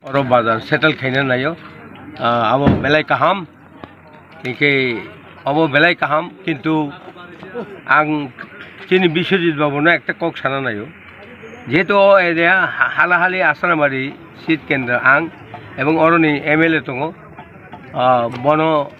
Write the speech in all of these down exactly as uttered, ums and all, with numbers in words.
Oro bazar settle khaina naio. Ah, abo belai kaham. Hingke abo belai kaham, kintu ang chini Biswajit babuno ekta kok sana naio. Jehetu o area ha-, halahali Asramari seat kendra ang ebong oroni M L A tongo. Ah, bono,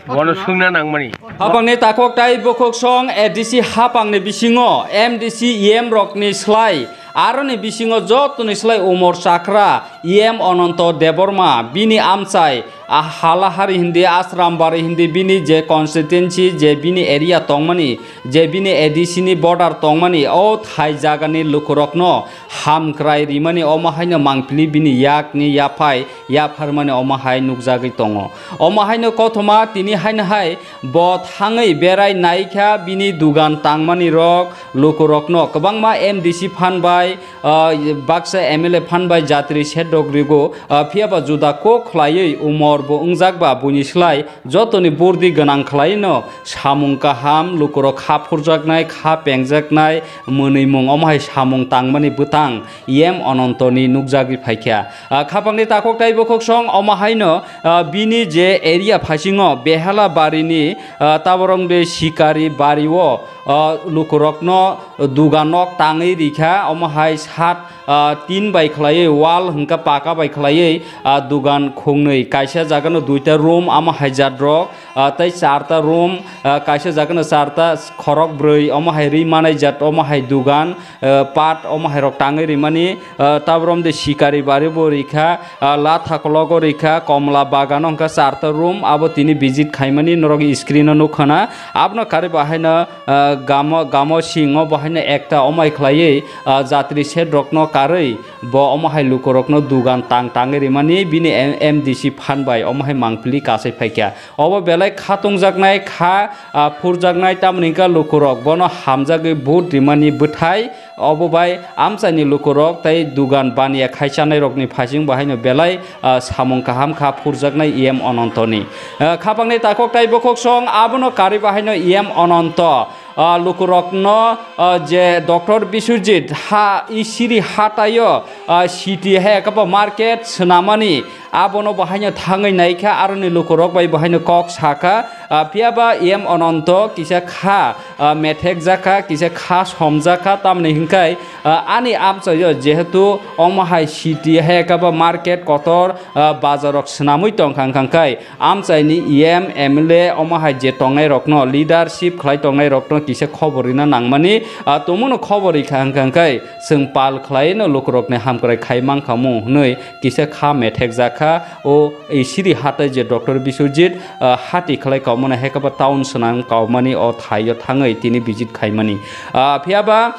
bono sungna nangmani. Hapangni takhok tai bukhuk song A D C hapangni bisingo M D C E M rokni slai, aroni bisingo jotoni slai umor chakra E M Ononto Debbarma, bini amchai, a halahari hindi, Asrambari hindi, bini je constituency, je bini area tongmani, je bini A D C ni border tongmani, o thai jagani lukurokno hamkrai rimani, omo haino mangpili bini yakni yaphai yapharmani omo hai nukjagwi tongo. Omo haino kothoma tini haino hai bo thangwi berai naikha, bini dugan tangmani rok lukurokno kwbangma M D C phan bai, ah, baksa M L A phan bai jatri set rok rigo, ah, phiyaba juda kok khlaiwi umor bo wngjak ba buini slai jotoni burdi gwnang khlaino samung kaham, lukurok kha phurjaknai, kha pengjaknai, mwnwimung omo hai samung tangmani bwtang E M Onontoni nukjagwi phaikha. Ah, khapangni takhok tai bukhuk song omo haino, ah, bini je area phasingo Behala barini, ah, taborong de Sikari bario, ah, lukurokno dugan nok tangwi rikha, omo hai sat, ah, tin bai khlaiwi wall hwnkha paka bai khlaiwi, ah, dugan khungnwi, kaisa jagano duita room, omo hai jat rok, ah, tei charta room, ah, kaisa jagano charta khorok brwi, omo hai rwi manai jat, omo hai dugan, ah, pat, omo hai rok tangwi rimani, ah, tabrom de Sikari bari bo rikha, ah, Latha kologo rikha, Komla bagano hwnkha charta room, abo tini visit khaimani norok screen o nukha na, abono karwi bahaino, ah, gamo, gamo singo bahaino ekta omai khlaiwi, ah, jatri set rokno karwi bo omo hai lukurokno dugan tang tangwi rimani bini M-, M D C phan bai omo hai mangpili kasai phaikha. Obo belai kha tongjaknai, kha, ah, phurjaknai, tamoni wngkha lukurok bono hamjagwi vote rimani bwthai, obo bai amchaini lukurok tei dugan baniya khai chanairokni phaising bahaino belai, ah, samung kaham kha phurjaknai E M Onontoni. Ah, khapangni takhok tai bukhuk song abono karwi bahaino E M Ononto, ah, lukurokno, ah, je Doctor Biswajit ha, isiri hataio, ah, city hai kabo market swnamani, abono bahaino thangwi naikha, aroni lukurok bai bahaino kok sakha, ah, phiyaba E M Ononto kisa kha, ah, methekjakha, kisa kha somjakha, tamni hwnkhe, ah, ani amchaio jehetu omo hai city hai kabo market kotor, ah, bazarok swnamwi tongkha, hwnkha khe amchaini E M, M L A omo hai je tongnairokno, leadership khlai tongnairokno kisa khobor rina nangmani, ah, tongmano khobor rikha, hwnkha khe chwng pal khlaino lukurokni hamkrai khai mankhamu hwnwi kisa kha methekjakha. O isiri hatai je Doctor Biswajit, ah, hati khlai kaumani hai khe ba town swnam kaumani o thaio thangwi tini visit khaimani. Ah, phiyaba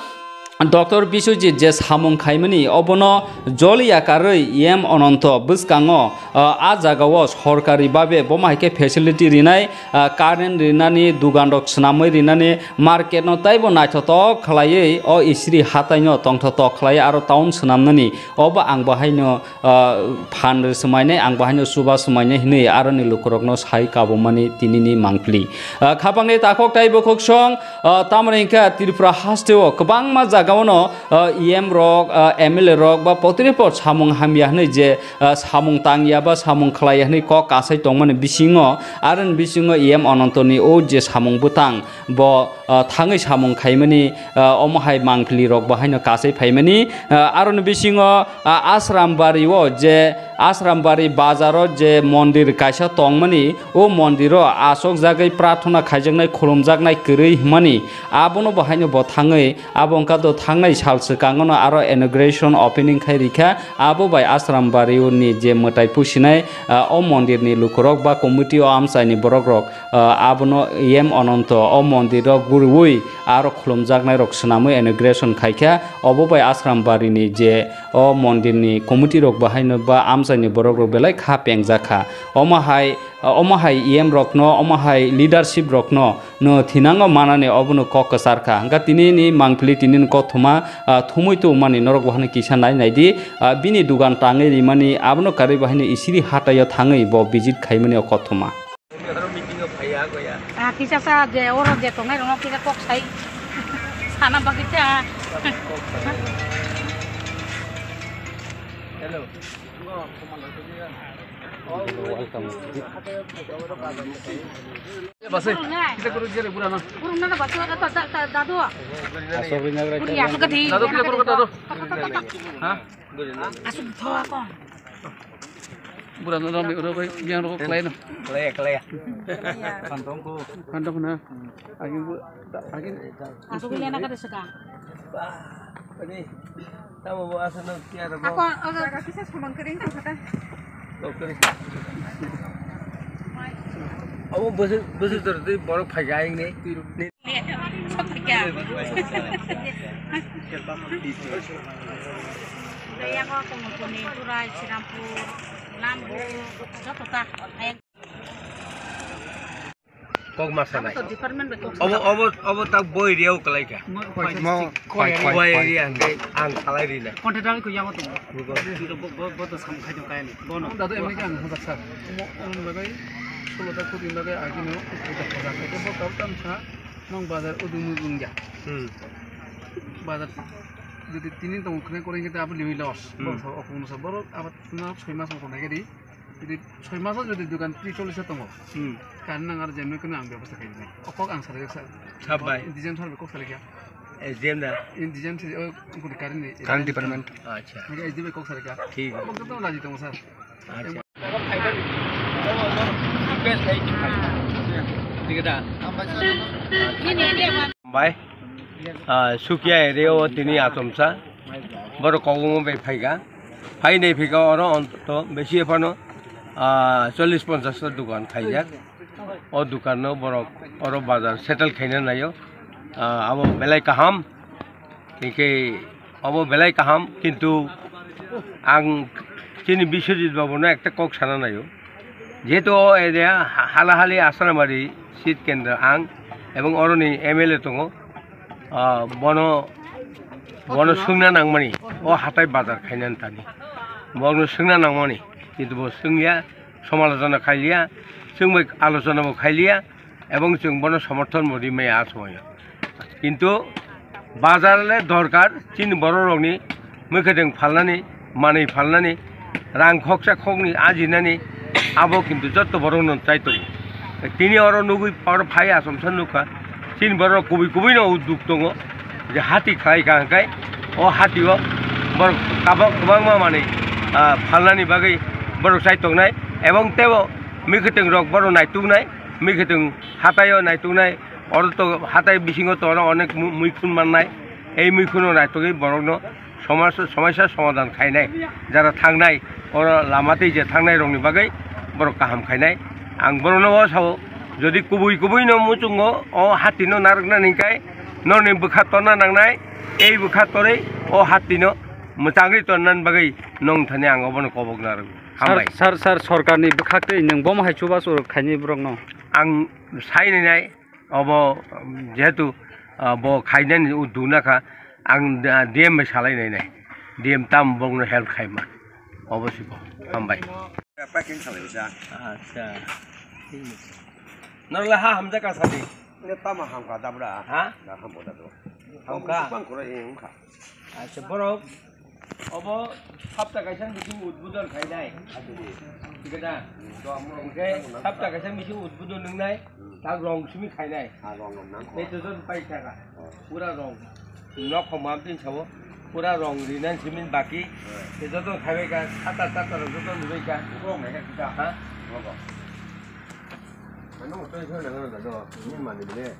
Doctor Biswajit je samung khaimani obono joliya karwi E M Ononto bwskango, ah, a jagao sorkari babe bomo hai khe facility rinai, ah, current rinani, dugan rok swnamwi rinani, market no taibo naithotok khlaiwi o isiri hatai no tongthotok khlaiwi aro town swnamnani obo ang bo haino ah, phan rw swmainai, ang bahaino chuba swmainai hwnwi aroni lukurokno sai kabumani tinini mangpili. Ah, khapangni takhok tai bukhuk song, ah, tamoni wngkha Tripura hasteo kwbangma jagao no, ah, E M rok, ah, M L A rok ba potripot samung hamya hwnwi je, ah, samung tangya ba samung khlaiya hwnwi kok kasai tongmani bisingo, aroni bisingo E M Onontoni o je samung bwtang, bo, ah, thangwi samung khaimani, ah, omo hai mangpili rok bo haino kasai phaimani, ah, aroni bisingo, ah, Ashram bari o je Ashram bari bazar o je mondir kaisa tongmani, o mondir o asokjagwi prathona khaijaknai, khulumjaknai kwrwi hwnmani, abono bo haino bo thangwi, abo wngkha do thangnai sal swkango no aro inauguration opening khai rikha, abo bai Ashram bari o ni je mwtai pusinai, ah, o mondir ni lukurok ba committee o amchai ni borok rok, ah, abono E M Ononto o mondir o gurui aro khulumjaknai rok swnamwi inauguration khaikha. Obo bai Ashram bari ni je o mondir ni committee rok bahaino ba amchai ni borok rok belai kha pengjakha. Omo hai, omo hai E M rokno, omo hai leadership rokno no thinango manani obono kok kwcharkha. Hwnkha tini ni mangpili tini ni kothoma, ah, thumui tongmani norok bahaino kisa nai naidi, ah, bini dugan tangwi rimani abono karwi bahaino isiri hataio thangwi bo visit khaimani o kothoma. Ah, kisa sa je oro je tongnai rokno kisa kok sai sana bagwi cha. Hello. Welcome. Base, kita guru jere guru na. Guru na base ka ta ta ta dadu. Asok ri na gra. Guru ya ka di. Dadu kita guru ka dadu. Ha? Asok tho ko. Bura no dami uro bai yang ro klai no. Klai klai. Kantong ko. Kantong na. Agin bu agin. Asok le na ka de saka. Ba. Ani. Tamo bo asa no kya ro. Ako aga kisa saman kering ko kata. Doktor. Abo bese bese tor de borok phai ga ing ne. Kok ma sanai. Obo, obo, obo tak boi riau kalai ka. Mo, koi, koi, koi. Boi ri ang kai, ang kalai ri na. Konte dang ko yang to. Bo, bo, bo to sam khai to kai ni. Bono. Dadu emni ka ang hajak sa. Mo, ang lagai, sulo ta kudin lagai, agi no, udah hajak sa. Bo kau tam sa. Nong bazar udu mui bung ya. Hmm. Bazar jodi tini tong khne koreng kete abo limi loss. Hmm. Boro sa okung sa boro abat na soi mas okung nai di. Jodi soi mas jodi dukan tri chollis tongo. Hmm. Kan nang ar jemno kono ang bebosta khai di. Okok ang sare sa. Sabai. Indigen sar kok sare kya? S D M da. Indigen se o kuri karin ni. Current department. Acha. Nge S D M kok sare kya? Thik. Okok to raji tongo sir. Acha. Bai, ah, Sukia area o tini achomsa, borok kogomo bai phaika, phainai phika oro onto besi phano, ah, chollis ponchash ta dukan khaijak, o dukan no borok oro bazar settle khaina naio, ah, abo belai kaham, hinkhe Obo belai kaham, kintu ang chini Biswajit babuno ekta kok sana naio. Jehetu o area ha-, halahali Asanamari seat kendra ang ebong oroni M L A tongo, ah, bono, bono swngna nangmani, o hatai bazar khainani thani. Bono swngna nangmani, kintu bo swngya, somalochona khailiya, chwngbai alochona bo khailiya, ebong chwng bono somorthon bo rimaya a somoyo. Kintu bazar le dorkar, chini borok rokni mwkhwtwng phalnani, manwi phalnani, rang khoksa khokni ajinani, abo kintu jotto borokno chai tongo. Tini oro nugwi oro phai achomsa nukha, chini borok kubui kubui no uduk tongo. Je hati khlai ka hwnkhe o hati o borok tabok kwbangma manwi, ah, phalnani bagwi borok chai tongnai, ebong teibo mwkhwtwng rok borok naituknai, mwkhwtwng hatai o naituknai, oro to hatai bisingo to oro onek mu-, muikhun mannai, ei muikhuno naitugwi borokno somas-, somaisa somadhan khainai, jara thangnai, oro lama tei je thangnai rokni bagwi borok kaham khainai. Ang borokno o sao, jodi kubui kubui no muchungo o hati no narwkna ningkhai, norni bwkha torna nangnai, ei bwkha torwi o hati no mwchangwi tonnani bagwi nong thani ang obono kobok narwgo. Sir, hambai. Sir, sir, sorkarni bwkhak tei nwng bomo hai chubachu khaini borokno? Ang sai nai nai, obo, um, jehetu, ah, bo khainani uduk nakha, ang D M bai salai nai nai. D M tam bongno help khaima. Obo sibo. Hambai. Packing salai sa. Acha. Norla ha hamjak ka sadi. Ne tama hamka dabra. Ha? Da hambo da do. Hamka. Bang kura hi hamka. Acha, borok obo sapta kaisa bising udbudon khainai. Thik da? Hwnkhe sapta kaisa bising udbudon wngnai, tak rong simi khainai. Tei joto pai thaka. Pura rong. Nok khoma tin sabo. Pura rong rinan simin baki. Tei joto khaibai ka sata sata rok joto nubai ka. Ha? Ano mo to iso na na do. Ni mani bile.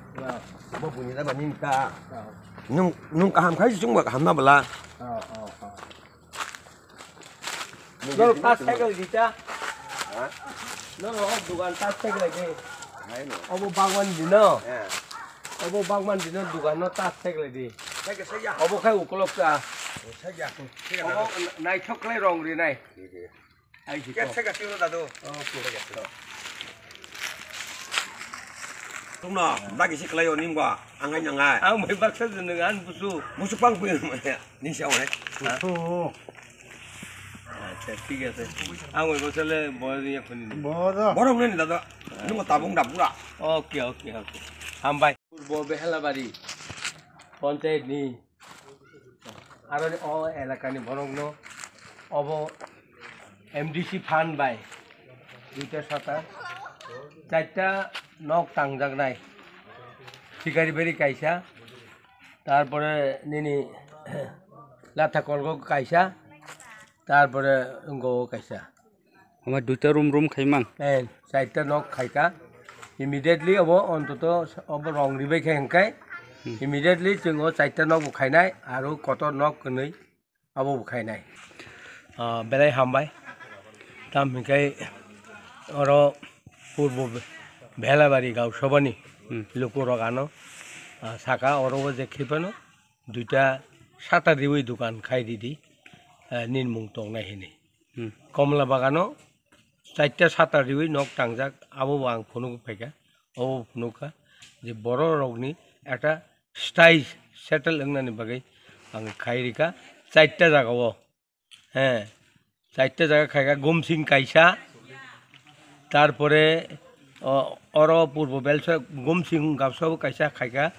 Bo buni da ba nin ka. Nung, nung kaham khai chwng ba kaham na bwla. Oh, oh, oh. Nung Noro ta cycle di ta. Ha? Noro hok dugan ta cycle di. Hai no. Obo bagwan di no. Ya. Obo bagwan di no dugan no ta cycle di. Cycle sa ya. Obo khai ukolok ta. Sa ya. Obo naithok khlai rong rinai. Ai si. Kep ko. Sega siro dadu. Oh, kep. Tungno, bagi si kelayo nim gua, angai nangai. Ang mai baksa jeneng an busu. Busu pang puyo mane, ni siya mane. Busu. Acha, thik ase. Ang mai baksa le boy ni khoni. Boro. Borok ni dadu. Nung tabung da pura. Okay, okay, okay. Hambai. Purbo Behelabari Panchayat ni Aro o elakani borokno obo M D C fund bai duita sata, charta nok tangjaknai, Sikaribari kaisa, tarpore nini Lathakolgo kaisa, tarpore Ngo kaisa. Ama duita room room khaimang. Eh, charta nok khaika. Immediately obo ontoto obo rong ribai khe hwnkhai. Hmm. Immediately chwng o charta nok bo khainai, aro kotor nok kwnwi abo bo khainai. Ah, belai hambai. Tam hinkhai oro purbo Be-, Belabari Gausabani Hmm. lukurok ano, ah, saka oro o je khipano duita sata riwi dukan khai ridi, ah, ninmung tongnai hinwi. Hmm. Komla bagano charta sata riwi nok tangjak, abo bo ang phunuk phaikha, obo phunukha je borok rokni ekta style settle wngnani bagwi ang khai rikha charta jagao. He, charta jaga khaikha, Gumsing kaisa, tarpore, o, oro purbo Belsa Gumsing Gausabo kaisa khaikha,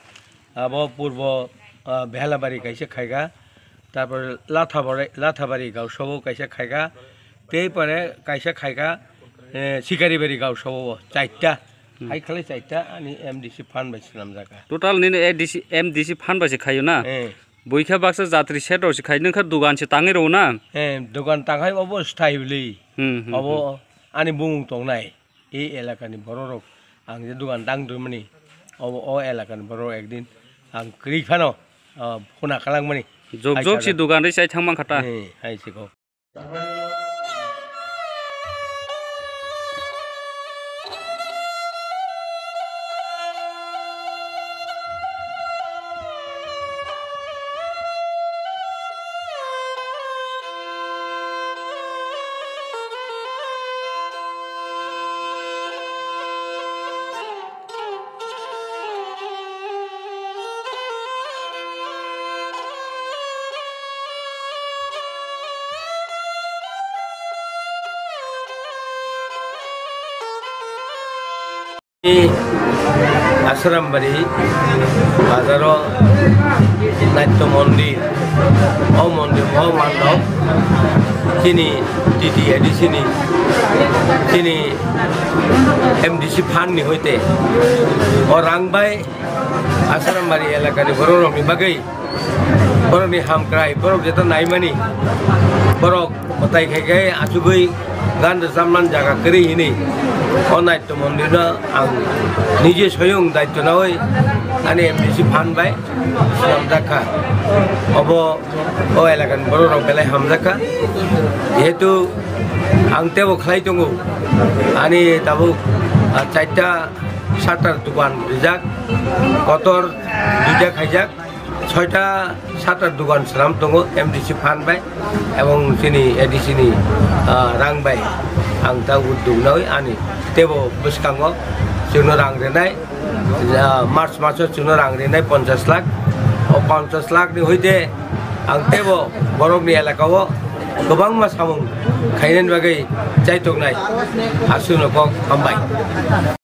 abo purbo, ah, Behalabari kaisa khaikha, tarpore Lathabari, Lathabari Gausabo kaisa khaikha, tei pore kaisa khaikha, eh, Sikaribari Gausabo bo, charta. Hmm. Hai khlai charta ani M D C fund bai swnamjakha. Total nini A D C, M D C fund bai se khaio na? Eh. Buikha baksa jatri set rok se khai, nwngkha dugan se tangwi rw na? Eh, dugan tanghai obo sthai bwlwi. Hmm, hmm, Obo hmm. ani bumung tongnai. E elakani bororok ang je dugan tang tongmani, obo o elakani bororok ekdin ang kwrwi phano, ah, phuna kalangmani. Jok Hai jok si saga. dugan ri sai thang mankha ta. Eh, hai siko. Asrambari bazaro Natya Mondir, o mondir o mandop chini T T A D C ni, chini M D C fund ni hoite o rang bai Asrambari elakani borok rokni bagwi borokni hamkrai, borok jeto naimani, borok mwtai khai khai achugwi gan rwchapnani jaga kwrwi hinwi o Natya Mondirno ang nije soyung daityo nawi ani M D C fund bai swnamjak kha. Obo o elakani borok rok belai hamjak kha, jehetu ang tebo khlai tongo ani tabuk, ah, charta shutter dukan rijak, kotor duita khaijak, soita shutter dukan swnam tongo M D C fund bai ebong chini A D C ni, ah, rang bai ang ta uddog nawi ani tebo bwskango chwngno rang rinai, ah, March maso chwngno rang rinai ponchash lakh, o ponchash lakh ni hoite ang tebo borokni elakao kwbangma samung khainani bagwi chaitok nai, aswkno kok hambai.